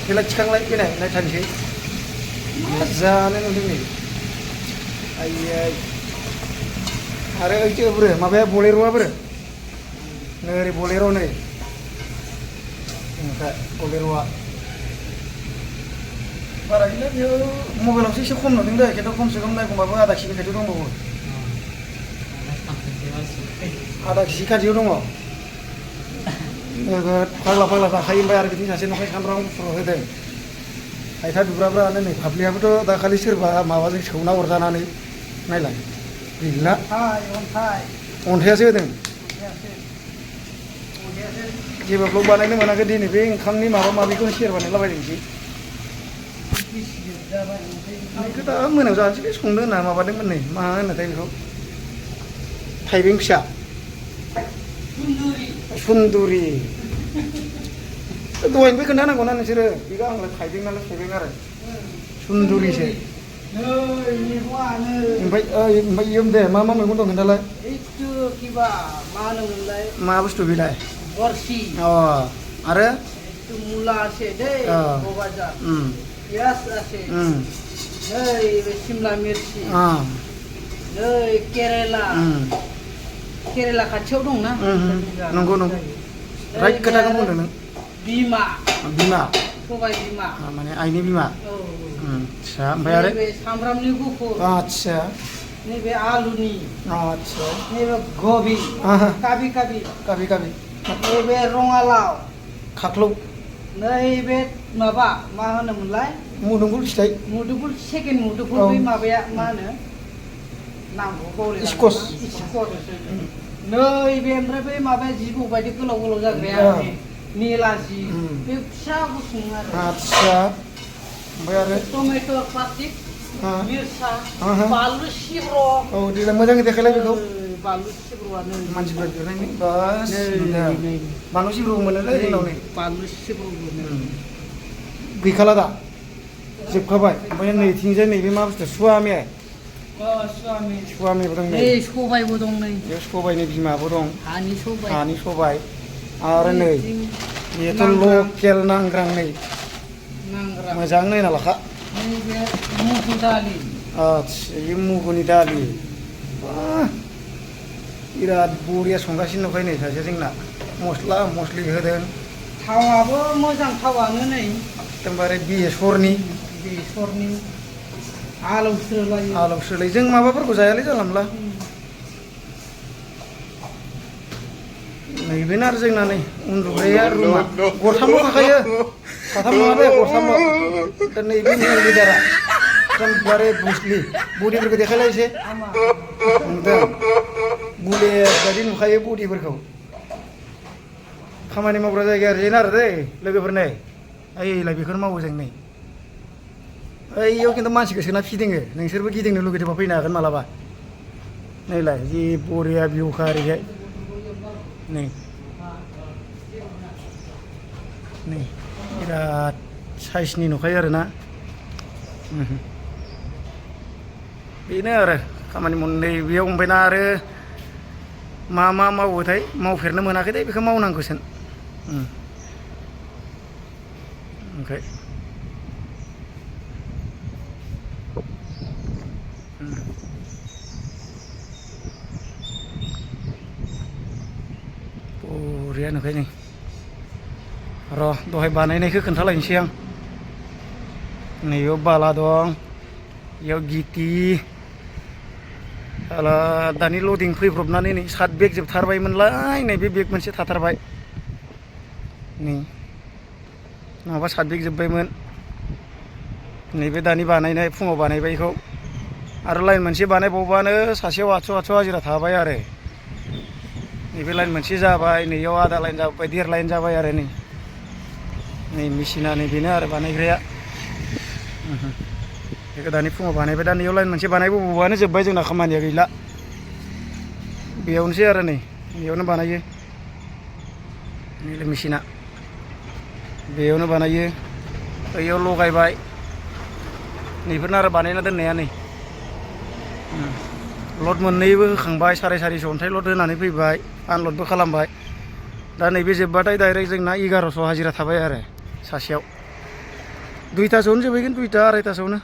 बेला थिखांलाय फैनाय नायथारनोसै मोजाङानो नुदों नै आयै आरो ओइथो बोरो माबाया बलेर'आ बोरो नै ओरै बलेर' नै ओमफ्राय बलेर'आ बारा गैला बेयाव मबाइलावसो एसे खम नुदों दे खिन्थु खमसे खम नायगौबाबो आधा केजि खाथियाव दंबावो आधा केजि खाथियाव दङ नोगोद फाग्ला फाग्ला जाखायो ओमफ्राय आरो बिदिनो सासे न'खाय सामब्राम गुफुर होदों हायथा दुब्राब्रानो नै फाफ्लियाबोथ' दाखालि सोरबा माबाजों सौना अरजानानै नायलाय गैला अन्थाइयासो होदों जेबो ब्लग बानायनो मोनाखै दिनै बे ओंखामनि माबा माबिखौनो सेयार बानायलाबायदोंसै बेखौ दा मोनायाव जानोसै संदों होनना माबादोंमोन नै मा होनोथाय बेखौ थाइबें फिसा सुन्दुरि दहायनिफ्राय खोन्थानांगौना नोंसोरो बेखौ आंलाय थाइबें नालाय थाइबें आरो सुन्दुरिसो ओमफ्राय इयो दे मा मा मैगं दं खोन्थालाय मा बुस्थु बेलाय अ आरो मुला আছে दे बाजार पियाज আছে नै सिमला मिर्ची नै केरेला खाथियाव दंना नंगौ नंगौ राइट खोथाखौ बुंदों नों बिमा बिमा सबाय बिमा माने आइनि बिमा आच्छा ओमफ्राय आरो सामब्रामनि गुफुर आच्छा नैबे आलुनि आच्छा नैबे कबि काबि काबि काबि काबि नैबे रङालाव खाख्लौ नैबे माबा मा होनोमोनलाय मुदुमफुल फिथाइ मुदुमफुल सेकेन्ड मुदुमफुल बै माबाया मा होनो नामखौ बावलाय स्कस नैबे ओमफ्राय बै माबाया जिबौ बायदि गोलाव गोलाव जाग्राया निलाजि बे फिसा गुसुं आरो आच्छा ओमफ्राय आरो टमेट' प्लास्टिक मिरचा बानलु सिब्र' औ देलाय मोजाङै देखायलाय बेखौ बानलु सिब्र'आनो मानसिफ्रा बिहरनायनि बास बानलु सिब्र'बो मोनोलै जोंनाव नै बानलु सिब्र'बो गैखाला दा जोबखाबाय ओमफ्राय नैथिंजाय नैबे मा बुस्थु सुवामे सुवामेबो दं नै सबायबो दं नै बे सबायनि बिमाबो दं हानि सबाय आरो नै बेथ' लकेल नांग्रां नै मोजां नायना लाखा मुगु दालि आच्छा बे मुगुनि दालि बिराद बरिया संगासिनो दंखायो नै सासे जोंना मस्ला मस्लि होदों थावाबो मोजां थावानो नै एकदमबारे बेसरनि आलौस्रोलाय जों माबाफोरखौ जायालै जानला मोनला नैबेनो आरो जोंना नै उन्दुग्राया रुमा गरथामल' थाखायो साथाम नङा दे गरथामल' दा नैबे लिडारा एकदमबारे बुस्लि बडिफोरखौ देखायलाय एसे नुदों बुलेट बायदि नुखायो बडिफोरखौ खामानि मावग्रा जायगाया ओरैनो आरो दै लोगोफोर नै ओइलाय बेखौनो मावो जों नै ओइयाव खिन्थु मानसिखौ सोना फिदिङो नोंसोरबो गिदिंनो लुगैदोंबा फैनो हागोन मालाबा नैलाय जि बरिया भिउखा ओरैहाय नै नै बिराद साइसनि नुखायो आरोना बेनो आरो खामानि मावनाय बेयाव ओमफ्रायना आरो मा मा मावोथाय मावफेरनो मोनाखै दे बेखौ मावनांगौसो ओमफ्राय बरिया नुखायो नै र' दहाय बानायनायखौ खोन्थालायनोसै आं नैयाव बाला दं बेयाव गिथि दानि लडिं फैब्रबनानै नै 7 बेग जोबथारबायमोनलाय नै बे बेग मोनसे थाथारबाय नै नङाबा 7 बेग जोब्बायमोन नैबे दानि बानायनाय फुङाव बानायबाय बेखौ आरो लाइन मोनसे बानायबावबानो सासेयाव 800 हाजिरा थाबाय आरो नैबे लाइन मोनसे जाबाय नैयाव आधा लाइन जाबाय 1.5 लाइन जाबाय आरो नै मेसिना नै बेनो आरो बानायग्राया बेखौ दानि फुङाव बानायबाय दा नैयाव लाइन मोनसे बानायबावबानो जोब्बाय जोंना खामानिया गैला बेयावनोसै आरो नै बेयावनो बानायो नैलाय मेसिना बेयावनो बानायो बैयाव लगायबाय नैफोरनो आरो बानायना दोननाया नै लड मोननैबो होखांबाय 450 अन्थाइ लड होनानै फैबाय आनलडबो खालामबाय दा नैबे जोब्बाथाय डाइरेक्ट जोंना 1100 हाजिरा थाबाय आरो सासेयाव 2टासोआवनो जोबहैगोन 2टा 2:30टासोआवनो